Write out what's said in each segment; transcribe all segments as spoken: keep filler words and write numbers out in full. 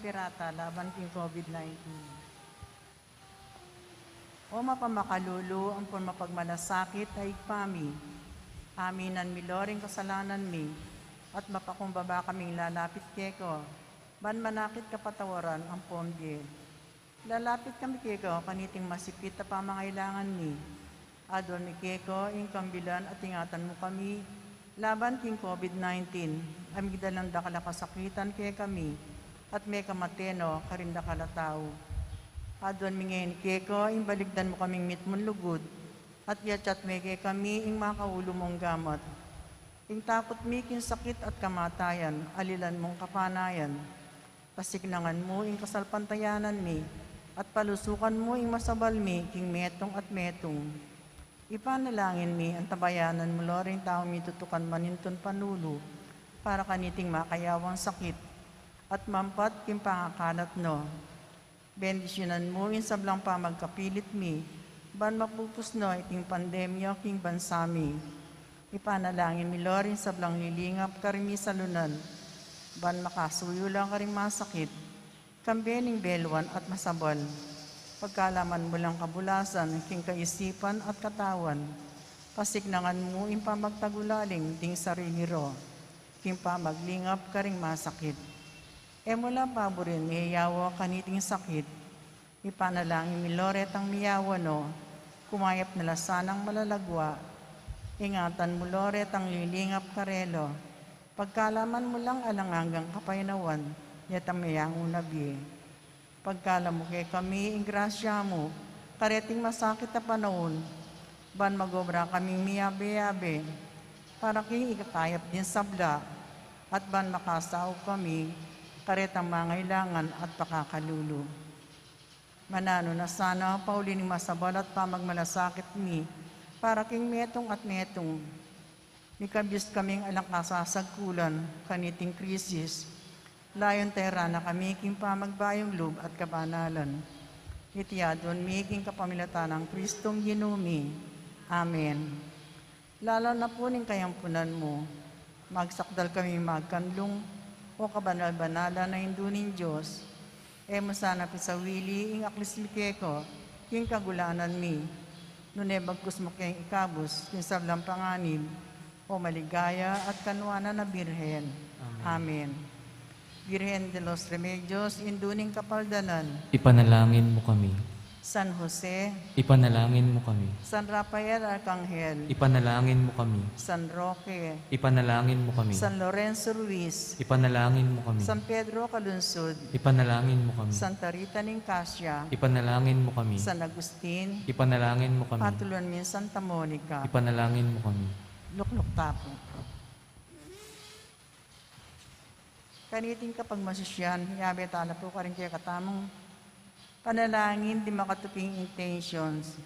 Pirata laban king COVID nineteen. O mapamakalulu ampon mapagmalasakit a Ibpa mi, aminan mi lo ring kasalanan mi, at mapakumbaba kaming lalapit keka, ban manakit kapatawaran ampon bie. Lalapit kami keka kaniting masipit a pamangailangan mi. Aduan mi keka ing kambilan at ingatan mu kami laban king COVID nineteen, a migdalan dakal a kasakitan kekami at mekamate no karing dakal a tau. Aduan mi ngeni keka ing balikdan mu kaming mitmung lugud, at yatyat me kekami ing makaulu mung gamat. Ing takut mi king sakit at kamatayan, alilan mung kapanayan. Pasiknangan mu ing kasalpantayanan mi, at palusukan mu ing masabal mi king metung at metung. Ipanalangin mi, antabayanan mu lo ring taung mitutukan manintun panulu para kaniting makayawang sakit, at mampat king pangakalat no. Bendisyunan mu ing sablang pamagkapilit mi, ban mapupus no iting pandemya king bansa mi. Ipanalangin mi lo ring sablang lilingap karing misalunan, ban makasuyu la karing masakit, kambe ning beluan at masabal. Pagkalaman mu lang kabulasan king kaisipan at katawan, pasiknangan mu ing pamagtagulaling ding sarili ro, king pamaglingap karing masakit. E mu la paburin ing miyawa kaniting sakit. Ipanalangin mi lo retang miyawa no, kumayap na la sanang malalagwa. Ingatan mu lo retang lilingap karela. Pagkalaman mu lang alang anggang kapaynawan, detang meyangu na bie. Pagkalub mu kekami ing grasya mu kareting masakit a panaun, ban magobra kaming miyabe-yabe para king ikakayap ding sabla, at ban makasaup kami karetang mangailangan at pakakalulu. Mananu na sana pauli ning masabal at pamagmalasakit mi para king metung at metung. Mikabus kaming alang kasasagkulan kaniting krisis, layun tera na kami king pamagbayung lub at kabanalan. Iti aduan mi king kapamilatan nang Kristong Ginu mi. Amen. Lalam na pu ning kayampunan mu, magsakdal kaming magkanlung, O kabanal-banalan a Indu ning Dios. E mu sana pisawili ing aklis mi keka king kagulanan mi, nune bagkus mu keng ikabus king sablang panganib, O maligaya at kanuanan a Birhen. Amen. Amen. Birhen de los Remedios, Indu ning Kapaldanan. Ipanalangin mu kami. San Jose. Ipanalangin mu kami. San Rafael Arcangel. Ipanalangin mu kami. San Roque. Ipanalangin mu kami. San Lorenzo Ruiz. Ipanalangin mu kami. San Pedro Calungsod. Ipanalangin mu kami. Santa Rita ning Cascia. Ipanalangin mu kami. San Agustin. Ipanalangin mu kami. Patuluan mi ing Santa Monica. Ipanalangin mu kami. Lukluk ta pu. Kaniting kapagmasusyan, yabe tala pu karing kekatamung panalangin ding makatuking intentions.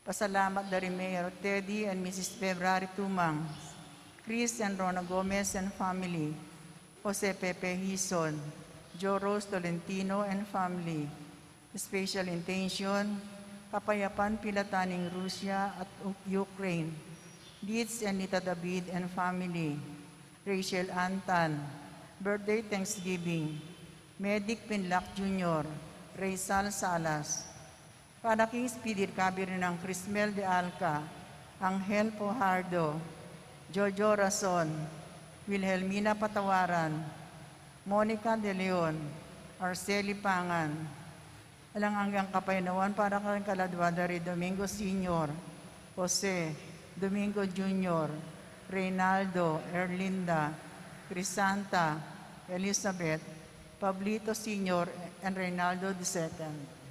Pasalamat da ri Mayor Teddy and Missus February Tumang, Chris and Rona Gomez and family, Jose Pepe Hizon, Joe Rose Tolentino and family. Special intention, kapayapan pilatan ning Russia at U-, Ukraine, Dids and Nita David and family, Rachel Ann Tan, birthday Thanksgiving, Medic Pinlac Junior, Rizal Salas, para king speedy recovery nang Crismel de Alca, Angel Fajardo, Jojo Rason, Wilhelmina Patawaran, Monica de Leon, Arceli Pangan. Alang anggang kapaynawan para kang kaladwa da ri Domingo Senior, Jose, Domingo Junior, Reynaldo, Erlinda, Crisanta, Elizabeth, Pablito Senior, and Reynaldo the second.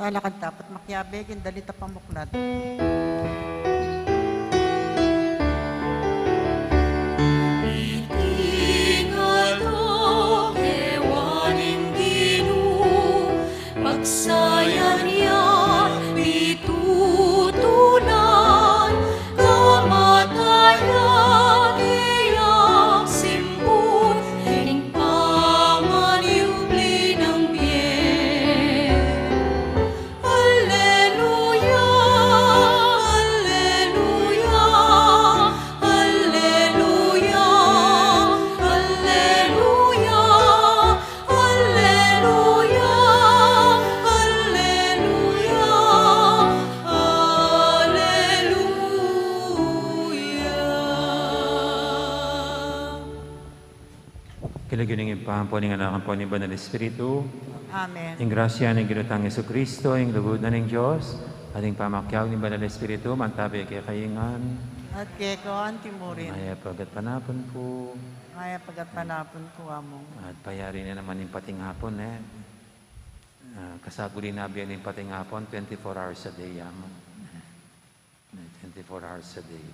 Talakad ta pat makiabe, king dalit a pamuklat. Iti ngan a kewa ning Ginu, pagsayan ya mitutunan, kamatayan iyang simbun, king pamanyubli nang bie. Alleluia, alleluia, alleluia, alleluia, alleluia, alleluia, alleluia. King lagyu ning Ibpa, ampo ning Anak, ampo ning Banal Espiritu. Amen. Ing grasya ning Ginu tang Jesucristo, ing lugud na ning Dios, at ing pamakiabe ning Banal Espiritu, mantabi kekayu ngan. At keka anti murin. Mayap a gatpanapun pu. Mayap a gatpanapun pu, Among. At payari na naman ing pating hapun, e. Ah, kasaguli na bie ning pating hapun, twenty-four hours a day, Among. Twenty-four hours a day.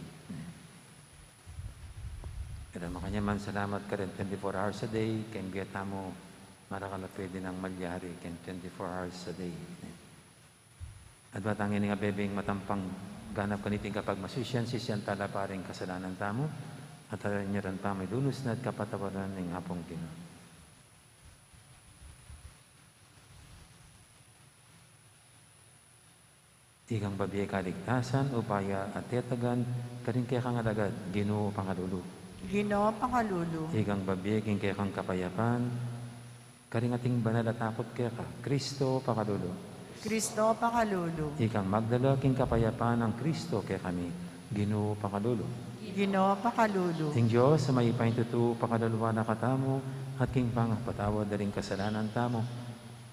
Pero makanyan man, salamat karin twenty-four hours a day, king bie tamu, marakal a pwede nang malyari king twenty-four hours a day. At batang ini nga bebing matampang ganap kaniting kapagmasusian, sisian tala pa ring kasalanan tamu, at alanyaran tamu ing lunus na at kapatawaran ning Apung Ginu. Ikang babie kaligtasan, upaya at tetagan, karing kekang alagad, Ginu pakalulu. Ginu pakalulu. Ikang babie king kekang kapayapan, karing ating banal a takut keka, Kristo pakalulu. Kristo pakalulu. Ikang magdala king kapayapan nang Kristo kekami, Ginu pakalulu. Ginu pakalulu. Ing Dios a mayupayang tutu pakaluluan na katamu, at king pangapatawad da ring kasalanan tamu,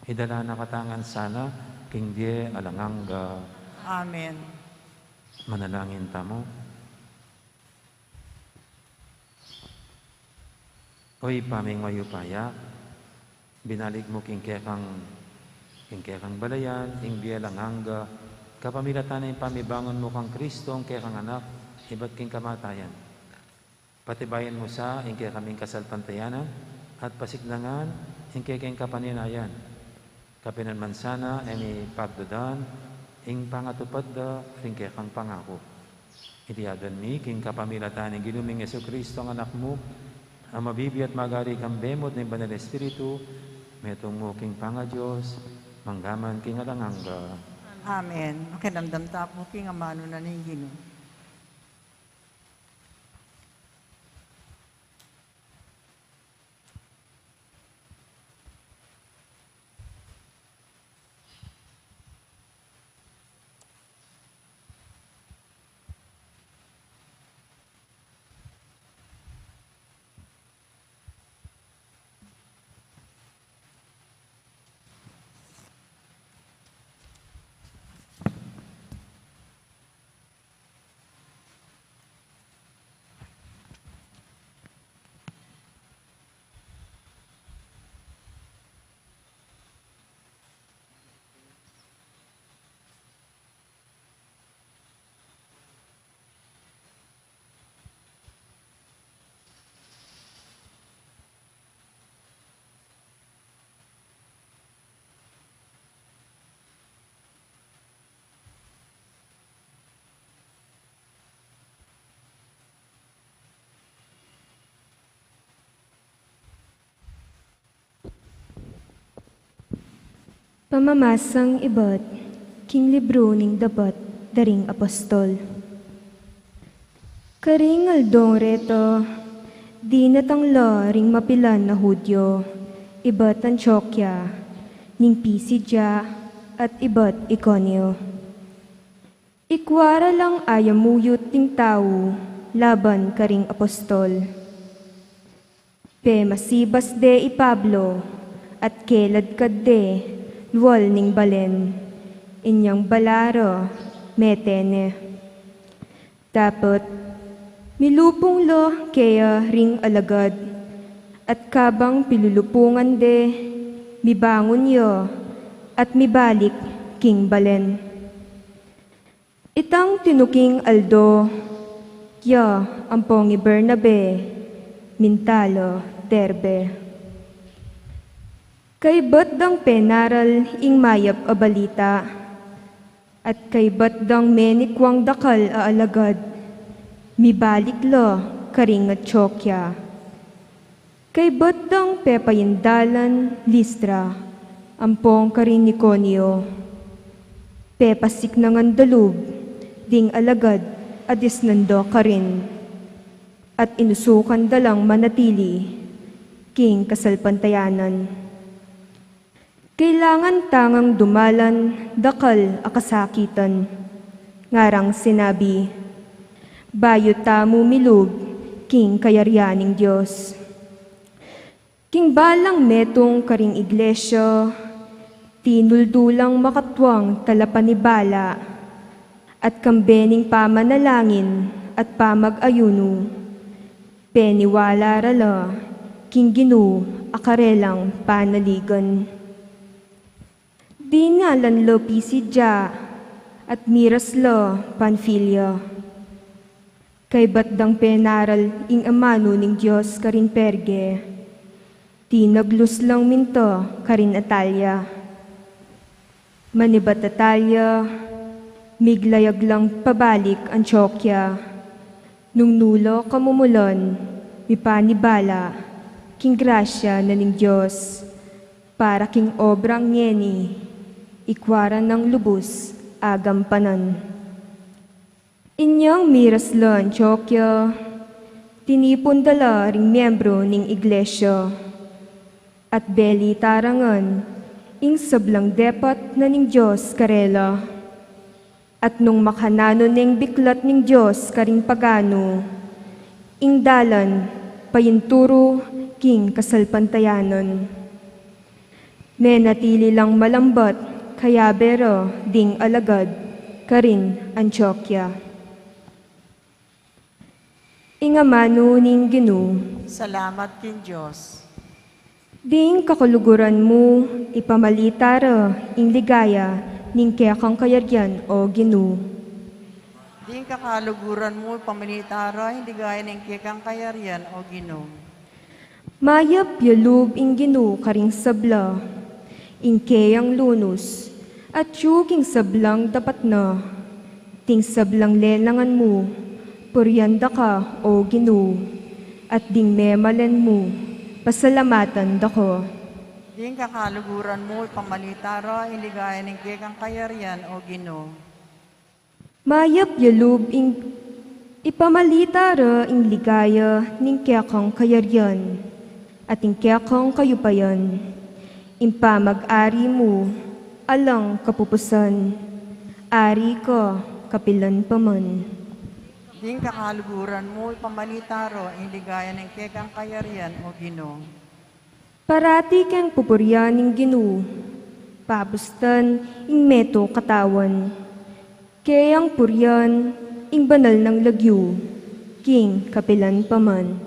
idala na katamu ngan sana king bie alang angga. Amen. Manalangin tamu. O Ibpa ming mayupaya, binalik mu king kekang, king kekang balayan ing bie alang angga, kapamilatan ning pamibangun mu kang Kristo, ing kekang Anak, ibat king kamatayan. Patibayan mu sa ing kekaming kasalpantayanan at pasiknangan ing kekeng kapaninayan. Kapilan man sana e mi pagdudan ing pangatupad da ring kekang pangaku. Iti aduan mi king kapamilatan ning Ginu ming Jesucristo, ing Anak mu, a mabibie at magari kambe mu at ning Banal Espiritu, metung mu king pangaDios, mangga man king alang angga. Amen. Makiramdam ta pu king amanu na ning Ginu. Pamamasang ibat king libru ning Dapat da ring Apostol. Karing aldong reta, dinatang la ring mapilan a Judio ibat Antiokia, ning pisidya at ibat Iconio. Ikua ra lang ayamuyut ding tau laban karing apostol. Pemasibas de i Pablo at keladkad de lual ning balen, inyang bala ra mete ne. Dapot milupung la keya ring alagad, at kabang pilulupungan de, mibangun ya at mibalik king balen. Itang tinuking aldo, ya ampong i Bernabe, minta la Derbe. Kaybat dang penaral ing mayap a balita, at kaybat dang menikwang dakal a alagad, mibalik la karing Antiokia. Kaybat dang pepaindalan Listra ampong karin Iconio, pepasiknangan da lub ding alagad a disnan da karin, at inusukan da lang manatili king kasalpantayanan. Kailangan tang dumalan dakal a kasakitan, ngarang sinabi, bayu tamu milub king kayarian ning Dios. King balang metung karing iglesia, tinuldu lang makatuang talapanibala, at kambe ning pamanalangin at pamag-ayunu, peniwala ra la king Ginu a karelang panaligan. Dinalan la Pisidia at miras la Panfilia. Kaybat dang penaral ing amanu ning Dios karin Perge, tinaglus lang minta karin Atalia. Manibat Atalia, miglayag lang pabalik Antiokia, nung nu la kamumulan mipanibala king grasya na ning Dios, para king obrang ngeni, ikwa ra nang lubus agampanan. Inyang miras la Antiokia, tinipun da la ring miembro ning iglesia, at belita ra ngan ing sablang depat na ning Dios karela. At nung makananu neng biklat ning Dios karing paganu, ing dalan painturu king kasalpantayanan, menatili lang malambat kayabe ra ding alagad karin Antiokia. Ing amanu ning Ginu. Salamat king Dios. Ding kakaluguran mu, ipamalita ra ing ligaya ning kekang kayarian, O Ginu. Ding kakaluguran mu, ipamalita ra ing ligaya ning kekang kayarian, O Ginu. Mayap ya lub ing Ginu karing sabla, ing keyang lunus, at yu king sablang dapat na, ding sablang lelangan mu, purian da ka, O Ginu, at ding memalen mu, pasalamatan da ka. Ding kakaluguran mu, ipamalita ra ing ligaya ning kekang kayarian, O Ginu. Mayap ya lub ing ipamalita ra ing ligaya ning kekang kayarian, at ing kekang kayupayan, ing pamag-ari mu alang kapupusan, ari ka kapilan pa man. Ding kakaluguran mu, ipamalita ra ing ligaya ning kekang kayarian, O Ginu. Parati keng pupurian ing Ginu, papustan ing meto katawan. Keyang purian ing banal nang lagyu, king kapilan pa man.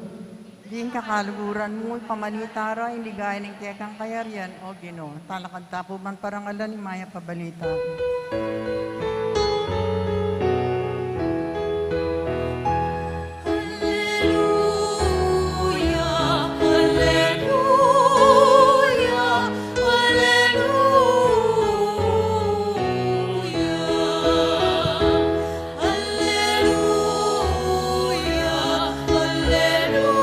Ding kakaluguran mu, ipamalita ra ing ligaya ning kekang kayarian, O Ginu. Talakad ta pu ban parangalan ing mayap a balita. Alleluia, alleluia, alleluia. Alleluia, alleluia,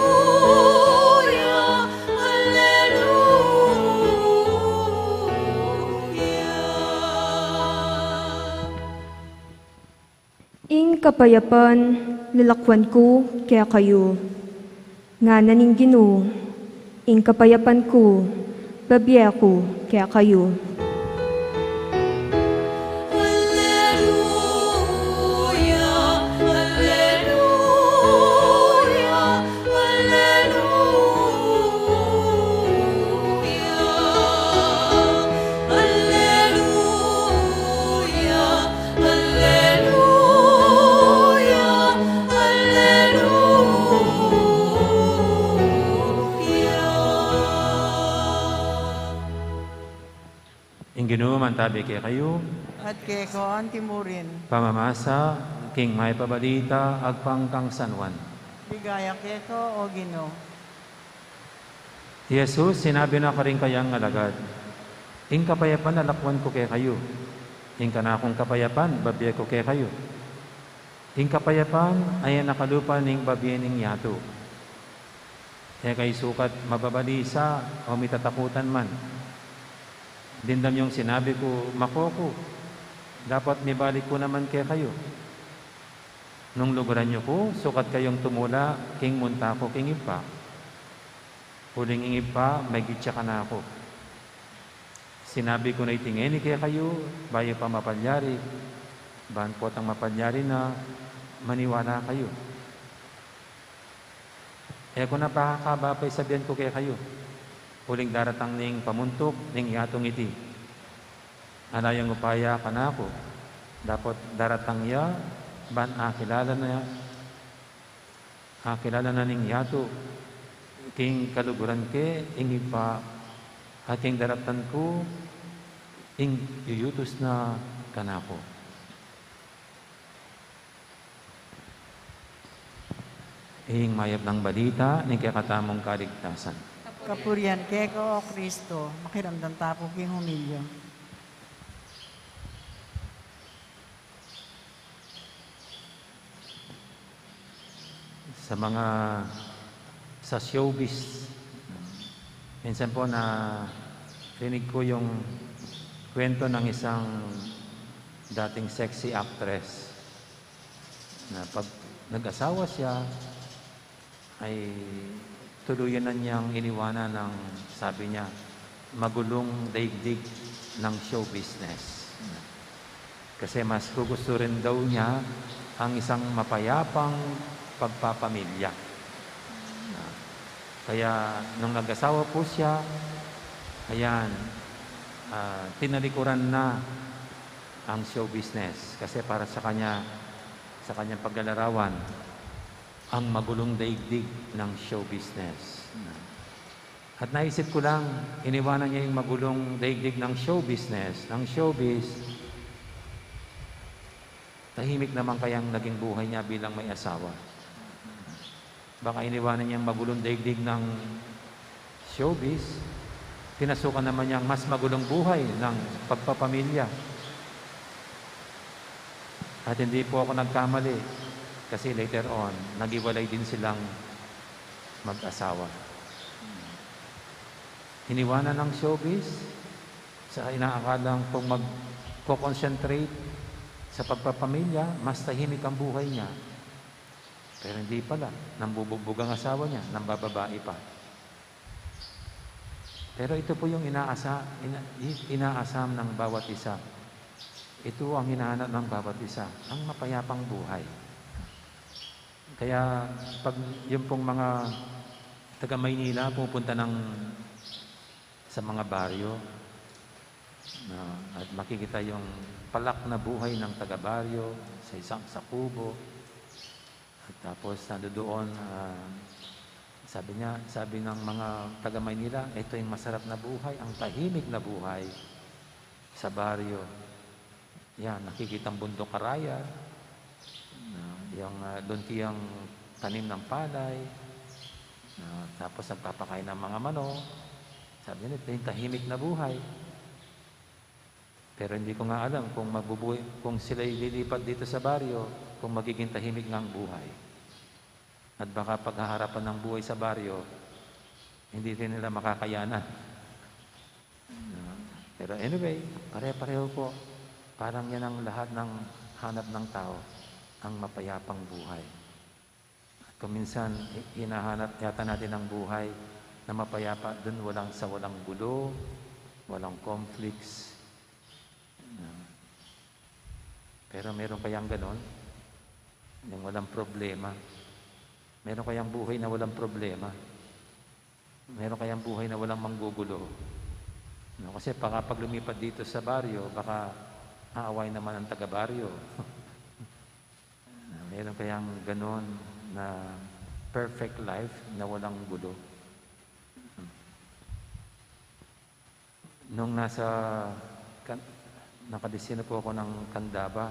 alleluia. Ing kapayapan lalakwan ku kekayu, ngana ning Ginu, ing kapayapan ku babie ku kekayu. Alleluia, alleluia, alleluia. Alleluia, alleluia, alleluia. Tabi kekayu. At keko antimurin. Pamamasa king mayap a balita agpang kang San Juan. Ligaya keko, O Ginu. Jesus, sinabi na karing kayang alagad, "Ing kapayapan lakwan ku kekayu. Ing kanakung kapayapan babie ku kekayu. Ing kapayapan a e nakalupa ning babie ning yatu. E kayu sukat mababalisa o mitatakutan man. Dimdam yung sinabi ku, mako ku, dapot mibalik ku naman kekayu. Nung luguran yu ku, sukat kayung tumula king munta ku king Ibpa. Uling ing Ibpa, maigit ya kanaku. Sinabi ku na iti ngeni kekayu, bayu pa mapalyari, ban potang mapalyari na, maniwala kayu. E ku na pakakaba pa ing sabian ku kekayu, uling daratang ning pamuntuk ning yatung iti. Ala yang upaya kanaku, dapot daratang ya, ban akilala na, akilala na ning yatu, king kaluguran ke ing Ibpa, at king daratan ku, ing yuyutus na kanaku." Ing mayap nang balita ning kekatamung kaligtasan. Kapurian keka, O Kristo. Makiramdam ta pu king humilya. Sa mga, sa showbiz, minsan po narinig ko yung kwento ng isang dating sexy actress na pag nag-asawa siya, ay tuluyan na niyang iniwanan ng, sabi niya, magulung daigdig ng show business. Kasi mas gugustuhin daw niya ang isang mapayapang pagpapamilya. Kaya nung nag-asawa po siya, ayan, ah, tinalikuran na ang show business. Kasi para sa kanya, sa kanyang paglalarawan, ang magulung daigdig ng show business. At naisip ko lang, iniwanan niya yung magulung daigdig ng show business, ng showbiz. Tahimik naman kayang naging buhay niya bilang may asawa? Baka iniwanan niyang magulung daigdig ng showbiz, pinasukan naman niyang mas magulung buhay ng pagpapamilya. At hindi po ako nagkamali, kasi later on, naghiwalay din silang mag-asawa. Iniwanan ng showbiz sa inaakalang kung magko-concentrate sa pagpapamilya, mas tahimik ang buhay niya. Pero hindi pala, nambubugbog ang asawa niya, nambababae pa. Pero ito po yung inaasa-, ina-, i-, inaasam ng bawat isa. Ito ang hinahanap ng bawat isa, ang mapayapang buhay. Kaya pag yung pong mga taga Maynila pupunta ng, sa mga baryo, na, at makikita yung palak na buhay ng taga-baryo sa isang, sa kubo. At tapos, nandoon, ah, sabi niya, sabi ng mga taga Maynila, "Ito yung masarap na buhay, ang tahimik na buhay sa baryo." Yan, nakikitang bundok karayat, na yung, ah, luntiang tanim ng palay, na tapos nagpapakain ng mga manok. Sabi nila, "Ito yung tahimik na buhay." Pero hindi ko nga alam kung mabubuhay, kung sila'y lilipat dito sa baryo, kung magiging tahimik nga ang buhay. At baka paghaharapan ng buhay sa baryo, hindi rin nila makakayanan. Pero anyway, pare-pareho po. Parang yan ang lahat ng hanap ng tao, ang mapayapang buhay. At kung minsan, hi-, hinahanap yata natin ang buhay na mapayapa, dun walang, sa walang gulo, walang conflicts. Pero meron kayang ganon? Yung walang problema. Meron kayang buhay na walang problema? Meron kayang buhay na walang manggugulo? No, kasi baka pag lumipat dito sa baryo, baka aaway naman ang taga-baryo. Meron kayang ganon na perfect life na walang gulo? Nung nasa, kan-, Nakadisino po ako ng Candaba.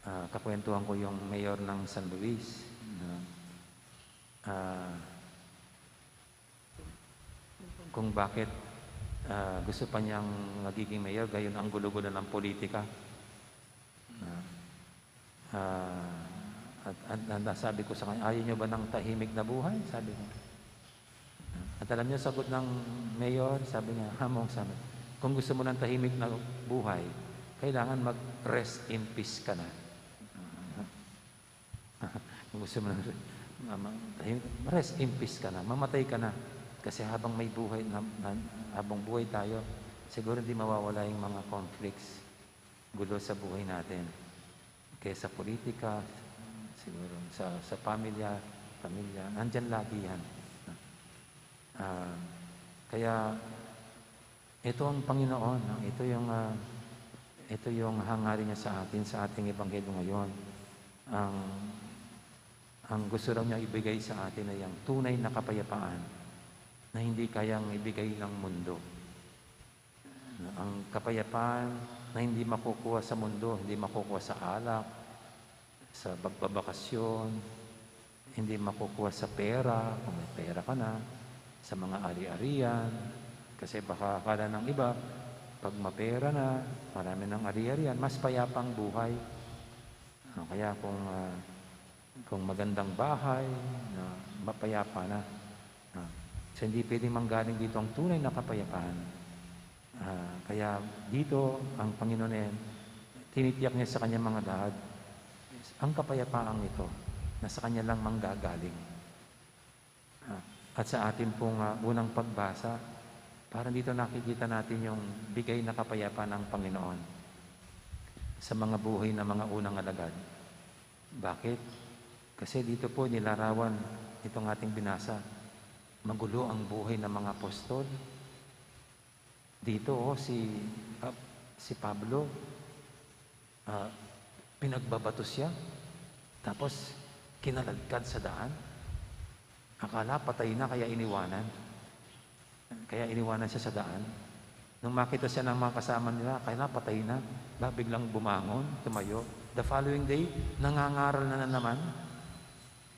Ah, kakwentuhan ko yung mayor ng San Luis na, ah, kung bakit, ah, gusto pa niyang magiging mayor, gayon ang gulo-gulo ng politika. Ah, ah, at, at, at sabi ko sa kanya, "Ayaw niyo ba ng tahimik na buhay?" Sabi ko. At alam niyo, sagot ng mayor, sabi niya, "Hamong," sabi, "kung gusto mo ng tahimik na buhay, kailangan mag-rest in peace ka na." Kung gusto mo ng ma-, ma-, tahim-, rest in peace ka na, mamatay ka na. Kasi habang may buhay, na, na, habang buhay tayo, siguro hindi mawawala yung mga conflicts, gulo sa buhay natin. Kaya sa politika, siguro sa, sa pamilya, pamilya, nandyan lagi yan. Ah, kaya ito ang Panginoon, no? Ito yung, ah, ito yung hangarin niya sa atin, sa ating ebanghelyo ngayon. Ang, ang gusto raw niya ibigay sa atin ay ang tunay na kapayapaan na hindi kayang ibigay ng mundo. Ang kapayapaan na hindi makukuha sa mundo, hindi makukuha sa alak, sa pagbabakasyon, hindi makukuha sa pera, kung may pera ka na, sa mga ari-arian. Kasi baka akala ng iba, pag mapera na, marami ng ari-arian, mas payapang buhay. Ah, kaya kung, ah, kung magandang bahay, na mapayapa na. Ah, so hindi pwedeng manggaling dito ang tunay na kapayapaan. Ah, kaya dito, ang Panginoon, eh, tinitiyak niya sa kanyang mga alagad, ang kapayapaang ito, na sa kanya lang manggagaling. Ah, at sa atin pong, ah, unang pagbasa, parang dito nakikita natin yung bigay na kapayapaan ng Panginoon sa mga buhay ng mga unang alagad. Bakit? Kasi dito po nilarawan itong ating binasa, magulo ang buhay ng mga apostol. Dito, oh, si, ah, si Pablo, ah, pinagbabato siya. Tapos, kinaladkad sa daan. Akala patay na, kaya iniwanan. Kaya iniwanan siya sa daan. Nung makita siya ng mga kasama nila, akala patay na. Ba, biglang bumangon, tumayo. The following day, nangangaral na, na naman.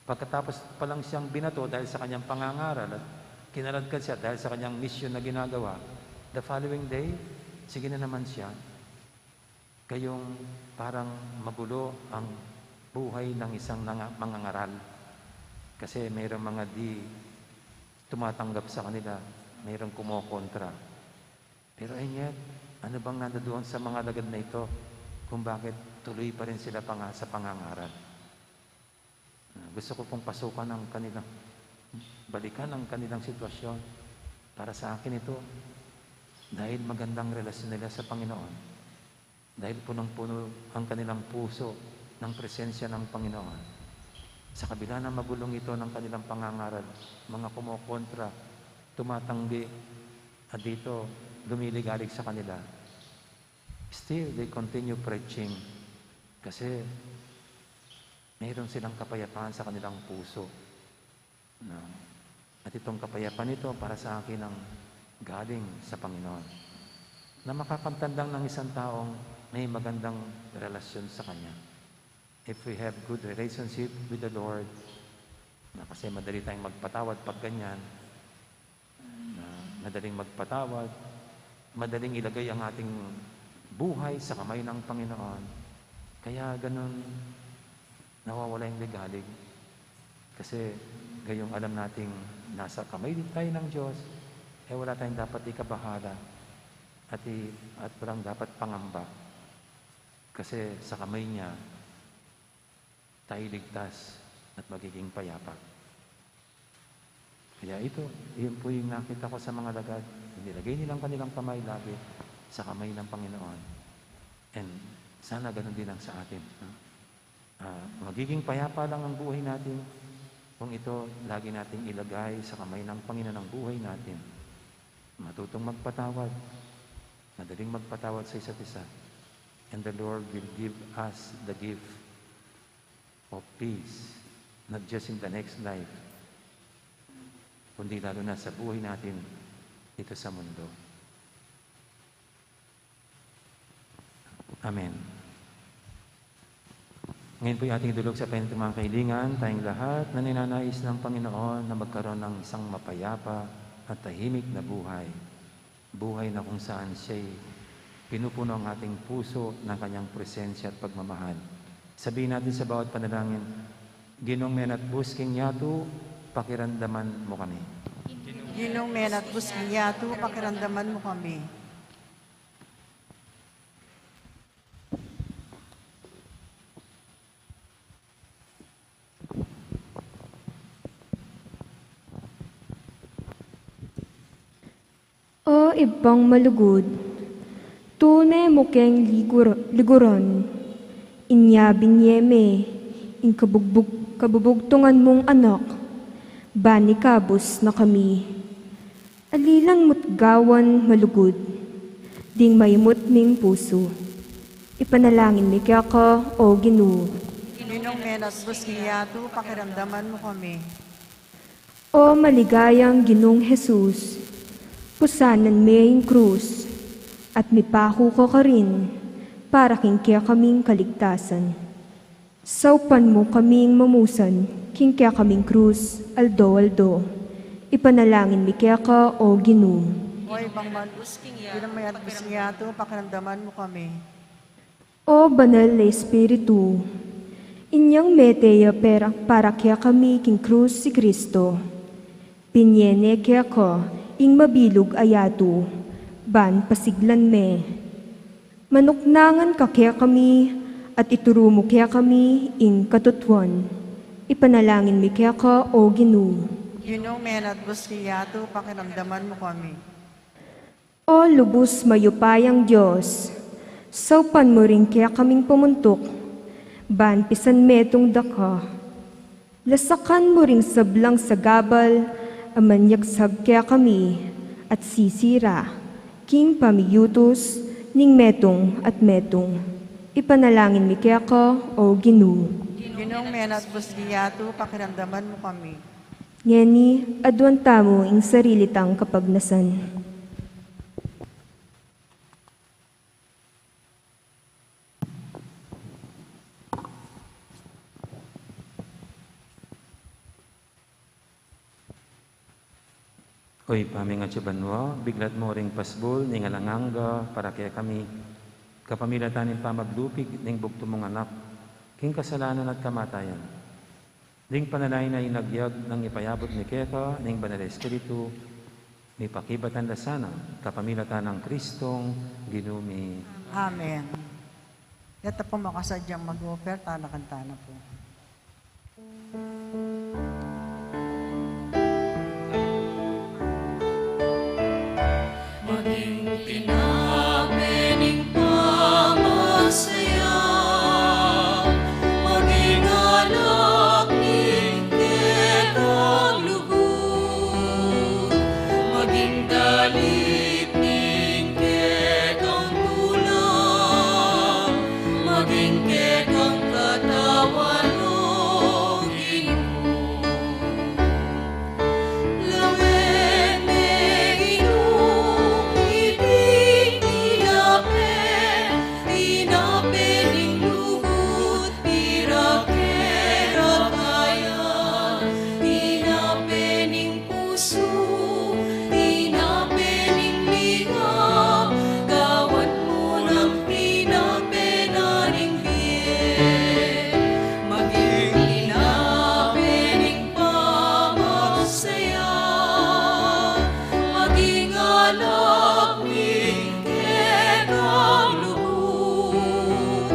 Pagkatapos pa lang siyang binato dahil sa kanyang pangangaral at kinaladkad siya dahil sa kanyang misyon na ginagawa, the following day, sige na naman siya. Gayong parang magulo ang buhay ng isang nanga-, mangangaral. Kasi mayroong mga di tumatanggap sa kanila, mayroong kumokontra. Pero and yet, ano bang nandoon sa mga alagad na ito kung bakit tuloy pa rin sila panga-, sa pangangaral? Ah, gusto ko pong pasukan ang kanilang, balikan ang kanilang sitwasyon. Para sa akin ito, dahil magandang relasyon nila sa Panginoon, dahil punong-puno ang kanilang puso ng presensya ng Panginoon. Sa kabila ng magulong ito ng kanilang pangangaral, mga kumokontra, tumatanggi, at dito lumiligalig sa kanila, still they continue preaching kasi mayroon silang kapayapaan sa kanilang puso. No? At itong kapayapaan ito para sa akin ang galing sa Panginoon, na makakamtan lang ng isang taong may magandang relasyon sa Kanya. If we have good relationship with the Lord, na kasi madali tayong magpatawad pag ganyan, na madaling magpatawad, madaling ilagay ang ating buhay sa kamay ng Panginoon. Kaya ganun nawawala yung ligalig. Kasi gayong alam nating nasa kamay din tayo ng Diyos, eh, wala tayong dapat ikabahala at i-, at walang dapat pangamba. Kasi sa kamay niya, tayo ligtas at magiging payapa. Kaya ito, iyon po yung nakita ko sa mga alagad. Inilagay nilang kanilang kamay lagi sa kamay ng Panginoon. And sana ganun din ang sa atin, no? Ah, magiging payapa lang ang buhay natin kung ito lagi nating ilagay sa kamay ng Panginoon ang buhay natin. Matutong magpatawad, madaling magpatawad sa isa't isa. And the Lord will give us the gift of peace, not just in the next life, kundi lalo na sa buhay natin dito sa mundo. Amen. Ngayon po'y ating idulog sa panyatang kailingan, tayong lahat na ninanais ng Panginoon na magkaroon ng isang mapayapa at tahimik na buhay. Buhay na kung saan siya'y pinupuno ang ating puso ng kanyang presensya at pagmamahal. Sabihin natin sa bawat panalangin, "Ginung menatbus king yatu, pakiramdaman mu kami." Ginung menatbus king yatu, pakiramdaman mu kami. O Ibpang malugud, tune mu keng ligur-, liguran, inya binie me ing kabugbug-, kabubugtungan mung Anak, ban ikabus na kami. Alilan mu't gawan malugud ding maimut ming pusu. Ipanalangin mi keka, O Ginu. Ginung menatbus king yatu, pakiramdaman mu kami. O maligayang Ginung Jesus, pusanan me ing krus at mipaku ka karin para king kekaming kaligtasan. Saupan mu kaming mamusan king kekaming krus aldo-aldo. Ipanalangin mi keka, O Ginu. O Ibpang mal-, Ginung menatbus king yatu, pakiramdaman mu kami. O Banal a Espiritu, inyang mete ya pera-, para kekami king krus i Kristo, binie ne keka ing mabilug a yatu ban pasiglan me. Manuknangan ka kekami at ituru mu kekami ing katutuan. Ipanalangin mi keka, O Ginu. Ginung menatbus king yatu, pakiramdaman mu kami. O lubus mayupayang Dios, saupan mu ring kekaming pumuntuk ban pisan metung da ka. Lasakan mu ring sablang sagabal a manyagsag kekami at sisira king pamiyutus ning metung at metung. Ipanalangin mi keka, O Ginu. Ginung menatbus king yatu, pakiramdaman mu kami. Ngeni, aduan tamu ing sarili tang kapagnasan. O Ibpa ming atsu banua, biglat mu ring pasbul ning alang angga para kekami, kapamilatan ning pamaglupig ning bugtung mung Anak king kasalanan at kamatayan. Ding panalangin a inagyag nang ipayabut mi keka ning Banal a Espiritu, mipakibatan la sana kapamilatan nang Kristong Ginu mi. Amen. Deta pu makasadyang mag-offer, talakan tana pu. Maging tinape ning pamasaya, maging alak ning kekang lugud, maging dalit ning kekang tula, maging kekang katawan, O Ginu. Lawen me, Ginu, iting tinape, tinape ning lugud, pirakera kaya, tinape ning pusu, tinape ning lingap, gawan mu nang tinape na ning bie, maging tinape ning pamasaya, maging alak ning kekang lugud,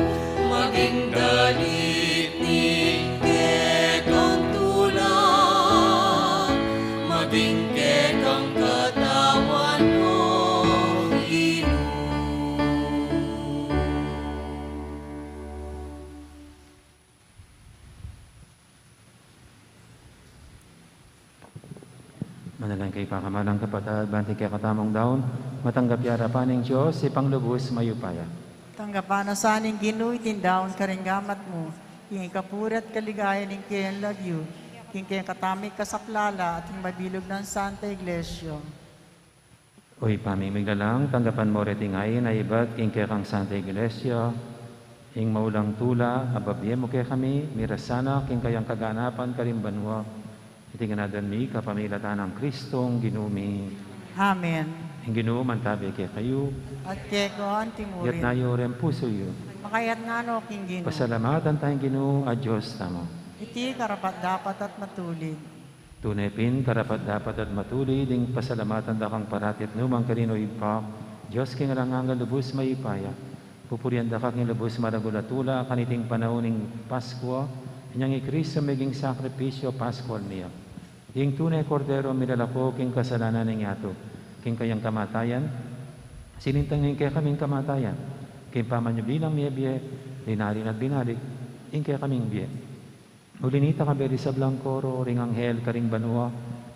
maging dalit ning kekang tula, maging kekang katawan, O Ginu. Manalangin kayu, pakamalan kung kapatad, ban iting kekatamung daun matanggap ya arapan ning Dios, Ibpang lubus mayupaya. Tanggapan na sa ning Ginu iting daun karing gamat mu, king kapurian at kaligayan ning keyang lagyu, king kekatamung kasaplalan, at king mabilug nang Santa Iglesia. O Ibpa ming miglalang, tanggapan mu reting ain a ibat king kekang Santa Iglesia, ing maulang tula a babie mu kekami, miras sana king kayang kaganapan karing banua. Iti ngan aduan mi kapamilatan nang Kristong Ginu mi. Amen. Ing Ginu mantabi kekayu. At keka antimurin. Iyatas yu ring pusu yu. Makaiyatas no king Ginu. Pasalamatan taya ing Ginu a Dios tamu. Iti karapat-dapat at matulid. Tune pin karapat-dapat at matulid ing pasalamatan da kang parati at nukarin man, O Ibpa, Dios king alang angga, lubus mayupaya. Pupurian da ka king lubus maragul a tula kaniting panaun ning Paskua, inyang i Kristo meging sakripisyu Paskual mi. Ing tune Kordero milalako king kasalanan ning yatu. King kayang kamatayan, sinintang ning kekaming kamatayan. King pamanyubli nang mebie, linari na at binalik ing kekaming bie. Uli nita, kayabe ring sablang koro ring anghel karing banua,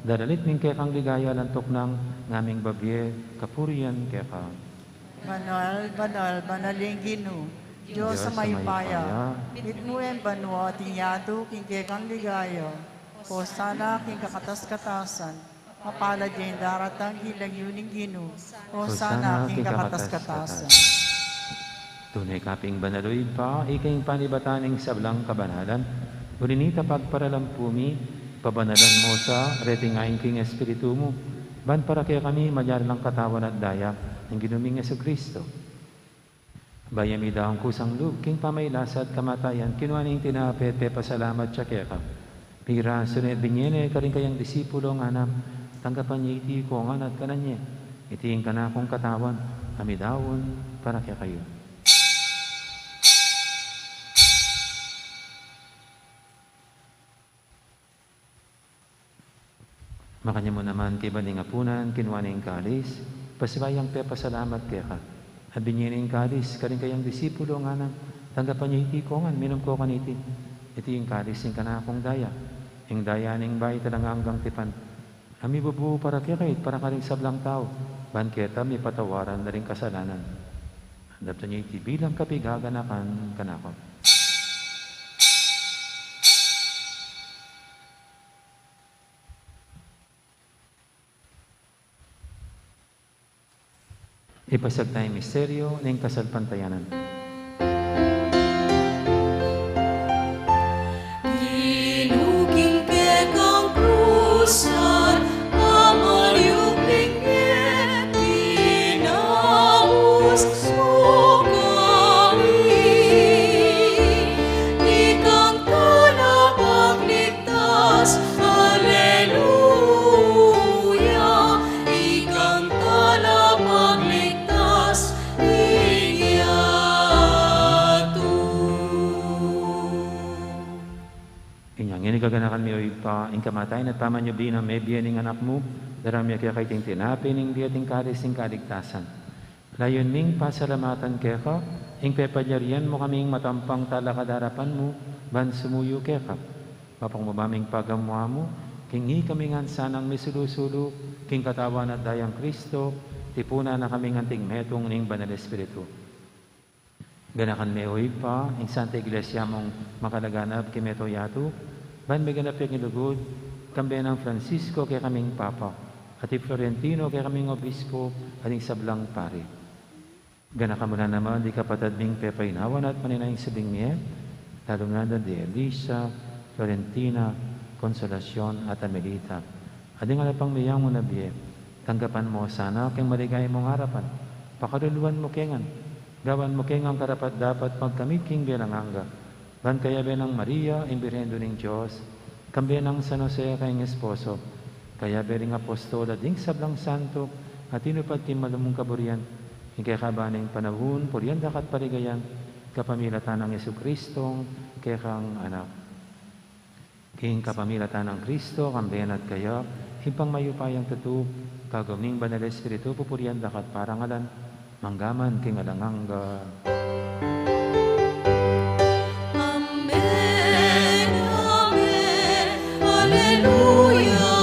daralit ning kekang ligaya, lantuk nang ngaming babie kapurian keka. Banal, banal, banal ing Ginu, Dios a mayupaya. Mitmu ing banua at ing yatu king kekang ligaya. Hosana king kakatas-katasan. Mapalad ya ing daratang king lagyu ning Ginu. Hosana king kakatas-katasan. Tune ka pin banal, O Ibpa, ika ing panibatan ning sablang kabanalan. Uli nita, pagparalan pu mi, pabanalan mu sa reting ain king Espiritu mu, ban para kekami maging lang katawan at daya ning Ginu ming Jesucristo. Bayu ya midaun kusang lub king pamagkasakit at kamatayan, kinua ne ing tinape, pepasalamat ya keka. Pirasu ne, binie ne karing kayang disipulo, ngana, tanggapan ye iti kongan at kanan ye. Iti ing kanakung katawan a midaun para kekayu. Makanyan mu naman kaibat ning apunan, kinua ne ing kalis, pasibayu yang pepasalamat keka. At binie ne ing kalis karing kayang disipulo, ngana, tanggapan ye iti kongan, minum ko kaniti. Iti ing kalis ning kanakung daya, ing daya ning bayu at alang anggang tipan, a mibubu para kekayu at para karing sablang tau, ban keta mipatawaran la ring kasalanan. Daptan ye iti bilang kapiganakan kanaku. Ipasiag taya ing misteryu ning kasalpantayanan. Ginu, king kekang krusan, a mayupaya, pinaus mu kami. Ikang talapagligtas, aleluya. Ikang talapagligtas ning yatu. Inya ngeni gaganakan mi, O Ibpa, ing kamatayan at pamanyubli nang mebie ning Anak mu, daraun mi keka iting tinape ning bie at ing kalis ning kaligtasan. Layun ming pasalamatan keka ing pepalyarian mu kaming matampang talakad king arapan mu, ban sumuyu keka. Mapakumbaba ming pagamu-amu, king ikami ngan sanang misulu-sulu king katawan at dayang Kristo, tipunan na kaming anting metung ning Banal Espiritu. Ganakan me, O Ibpa, ing Santa Iglesia mung makalaganap king mabilug a yatu, ban miganap ya king lugud, kambe nang Francisco kekaming Papa, at i Florentino kekaming Obispo, at ding sablang pari. Ganakan mu la naman ding kapatad ming pepaynawan at manenaya king subling mie, lalu na ding Elisa, Florentina, Consolacion, at Amelita. At ding ala pang miyanguna bie, tanggapan mu sana king maligaya mung arapan, pakaluluan mu ke ngan, gawan mu ke ngan karapat-dapat magkamit king bie alang angga. Ban kayabe nang Maria, ing Birhen Indu ning Dios, kambe nang San Jose a kayang esposo, kayabe ring apostol at ding sablang santo a tinupad king malugud mung kaburian, king kekaban ning panaun, purian da ka at paligayan, kapamilatan nang Jesucristong kekang Anak. King kapamilatan nang Kristo, kambe na at kaya, Ibpang mayupayang tutu, kagum ning Banal Espiritu, pupurian da ka at parangalan, mangga man king alang angga. Amen, amen. Alleluia,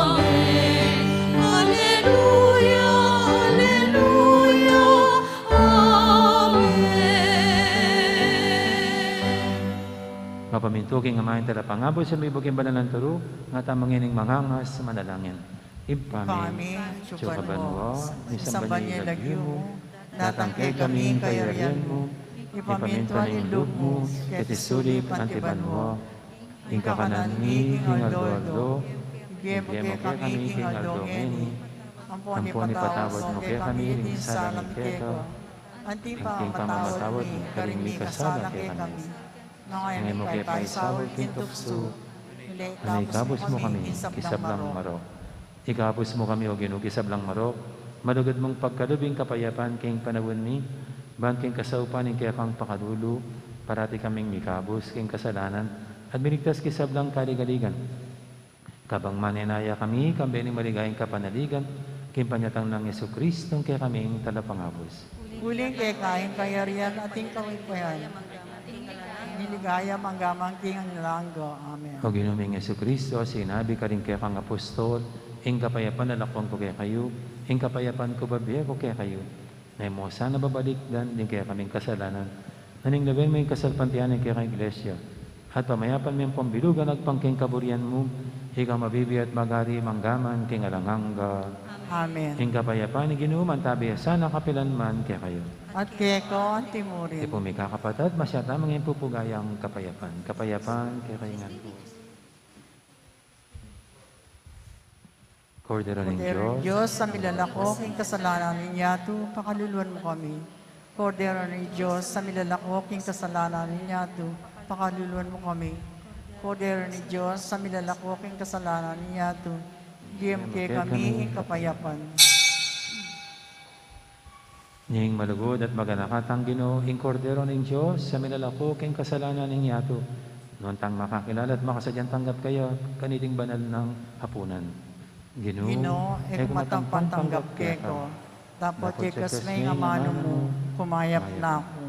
amen. Alleluia, alleluia, amen. Mapamintu king Ama ing Talapangabus, amibu king banal a turu, ngatamu ngening mangangas manalangin. Ibpa mi, atsu ka banua, misamban ya ing lagyu mu, datang kekami ing kayarian mu, mipamintuan ing lub mu, keti sulip anti banua. Ing kakanan mi king aldo-aldo, ibie mu kekami king aldo ngeni, ampon ipatawad mu kekami ring sala mi keka, anti ing pamamatawad mi karing mikasala kekami. Nune e mu ke paisaul king tuksu, nune ikabus mu kami king sablang marok. Ikabus mu kami, O Ginu, king sablang marok, malugud mung pagkalub ing kapayapan king panaun mi, ban king kasaupan ning kekang pakalulu, parati kaming mikabus king kasalanan, at miligtas king sablang kaligaligan. Kabang manenaya kami, kambe ning maligayang kapanaligan, king panyatang nang Jesucristo, ing kekaming Talapangabus. Uling keka ing kayarian at ing kawipuyan, ing ligaya mangga man king alang angga. Amen. O Ginu ming Jesucristo, sinabi karing kekang apostol, ing kapayapan lalakwan ku kekayu, ing kapayapan ku bibie ku kekayu. Nune mu sana babalikdan ding kekaming kasalanan, nune lawen mu ing kasalpantayanan ning kekang Iglesia, at pamayapan me ampon bilugan agpang king kaburian mu, ika mabibie at magari mangga man king alang angga. Amen. Ing kapayapan ning Ginu mantabi ya sana kapilan man kekayu. At keka anti murin. Ipu mi kakapatad, masyata mangin pupugayang kapayapan. Kapayapan kekayu ngan pu. Kordero ning Kordero ning Dios, a milalako king kasalanan ning yatu, pakaluluan mu kami. Kordero ning Dios, a milalako king kasalanan ning yatu, pakaluluan mu kami. Kordero ning Dios, a milalako king kasalanan ning yatu, ibie mu kekami ing kapayapan. Ning malugud at maganaka tang Ginu, ing Kordero ning Dios, a milalako king kasalanan ning yatu. Nuan tang makakilala at makasadyang tanggap kaya kaniting banal nang apunan. Ginu, Ginu, e ku matampang tanggap keka, dapot yekas me ing amanu mu, kumayap na ku.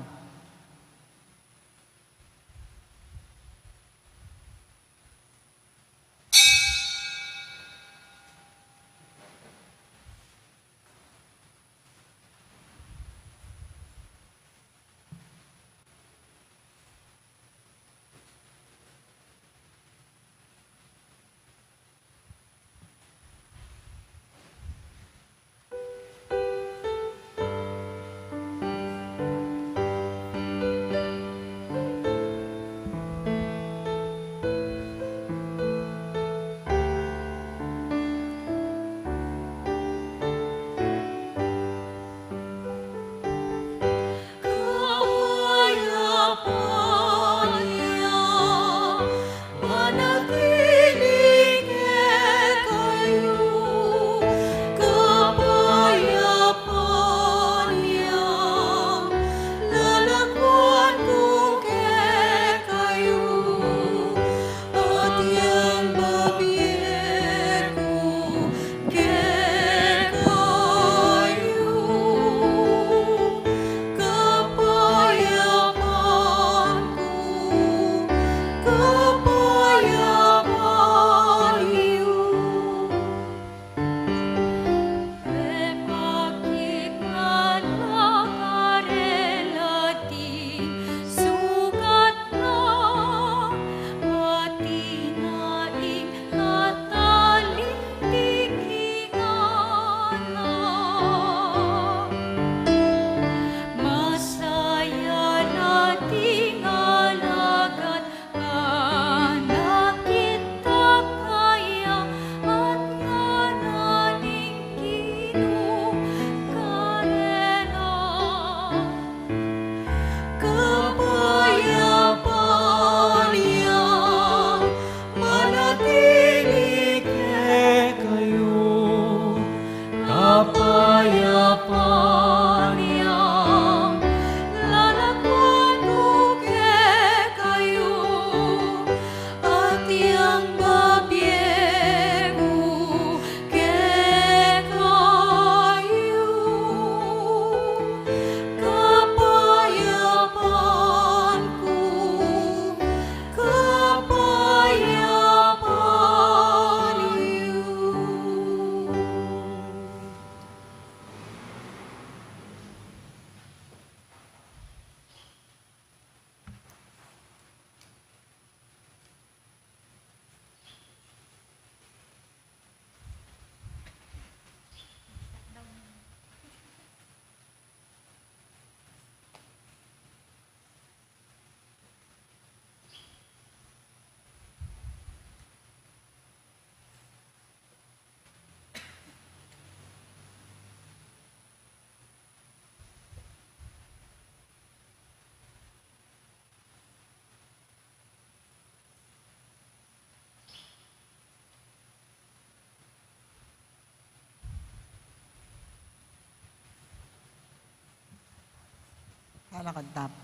Alakad tamu.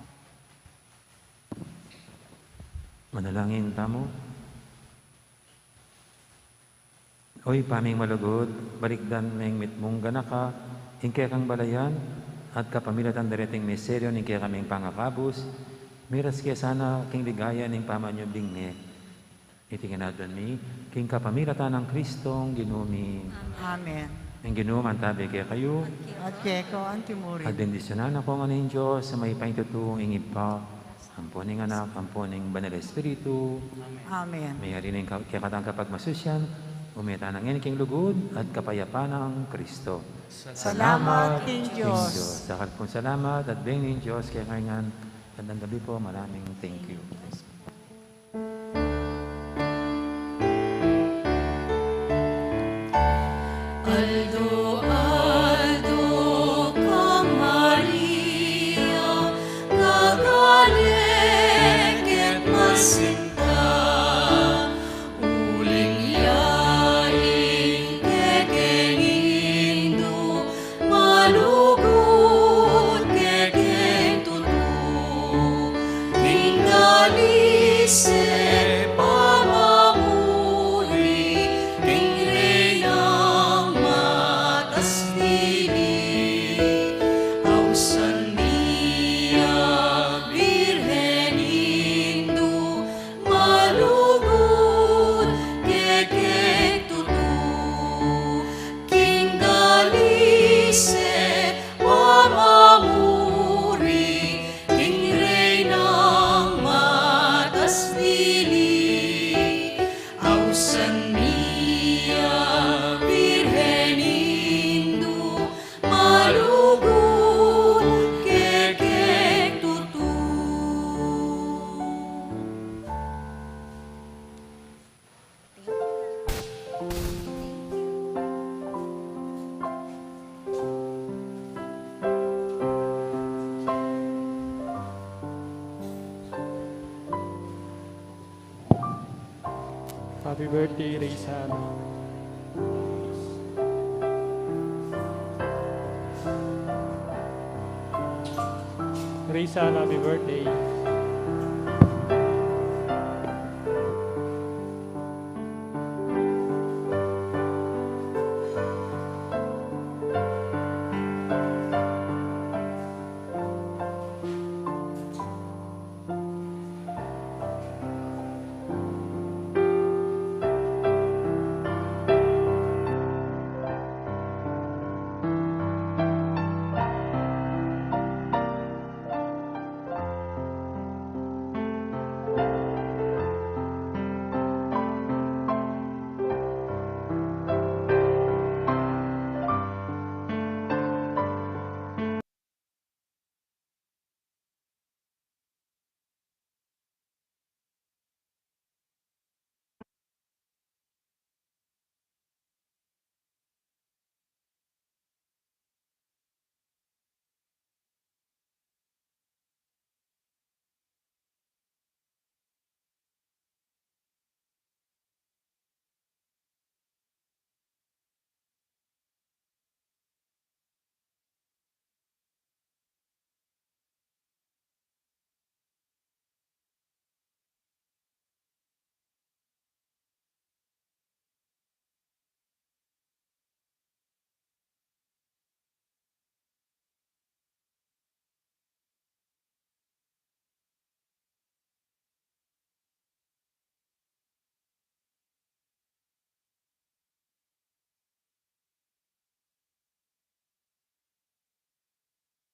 Manalangin tamu. O Ibpa ming malugud, balikdan meng mitmung ganaka ing kekang balayan, at kapamilatan dareting misteryo ning kekaming pangakabus, miras ke sana king ligaya ning pamanyubling ne. Iti ngan aduan mi king kapamilatan nang Kristong Ginu mi. Amen. Ing Ginu mantabi kekayu. At keka mu rin. At bendisyunan na kayu ngan ning Dios a mayupaya king tutu, ing Ibpa, ampo ning Anak, ampo ning Banal Espiritu. Amen. Meyari na ing ka-, kekatang kapagmasusyan, ume tana ngeni king lugud at kapayapan nang Kristo. Salamat king Dios. Dakal pung salamat at beng ning Dios kekayu ngan. At ing dabi pu, maraming thank you. Aldo-aldo kang Maria, kagale ket masinta, uling ya ing kekeng Indu, malugud kekeng tutu, king dalise pamamuri, king Reynang matas dili, ausan mi a Birhen Indu, malugud kekeng tutu, king dalise pamamuri, king Reynang matas dili, ausan mi a Birhen Indu, malugud kekeng tutu. Happy birthday, Rizal. Rizal, happy birthday.